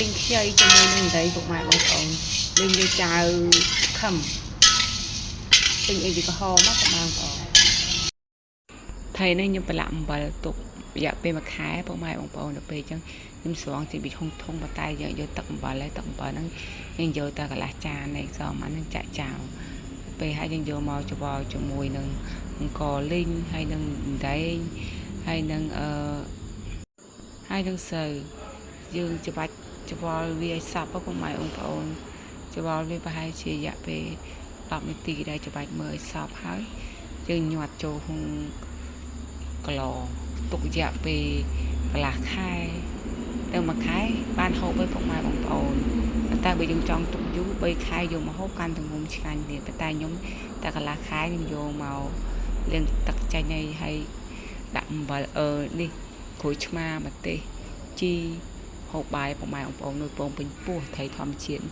ទិញខ្ចីជាមួយនឹងដីពុកម៉ែបងប្អូនយើងយកចៅខឹមទិញអីពីក្រហមមកពុកម៉ែបងប្អូនថៃនេះខ្ញុំប្រឡាក់អំបិលទុករយៈពេលមួយខែពុកម៉ែបងប្អូនដល់ពេលអញ្ចឹងខ្ញុំស្រង់ចេញពីធុងធុងប៉ុន្តែយើងយកទឹកអំបិលហើយទឹកអំបិលហ្នឹងយើងយកតែកន្លះចាននេះសមអាហ្នឹងចាក់ចោលពេលហើយយើងយកមកច្បល់ជាមួយនឹងអង្ករលីងហើយនឹងដែងហើយនឹងអឺហើយនឹងស្រូវយើងច្បាច់ច្បល់វាឲ្យសព្វពុកម៉ែបងប្អូនច្បល់វាប្រហែលជារយៈពេល10នាទីដែរច្បាច់មើលឲ្យសព្វហើយយើងញាត់ចូលក្នុងក្លទុករយៈពេលកន្លះខែទៅមួយខែបានហូបឲ្យពុកម៉ែបងប្អូនប៉ុន្តែបើយើងចង់ទុកយូរ3ខែយកមកហូបកាន់តែងុំឆ្ងាញ់ទៀតប៉ុន្តែខ្ញុំតែកន្លះខែខ្ញុំយកមកលាងទឹកចេញហើយហើយដាក់អំបិលអឺនេះក្រូចឆ្មាម្ទេសជីហូបបាយពុកម៉ែបងប្អូននួយពងពេញពោះត្រីធម្មជាតិ។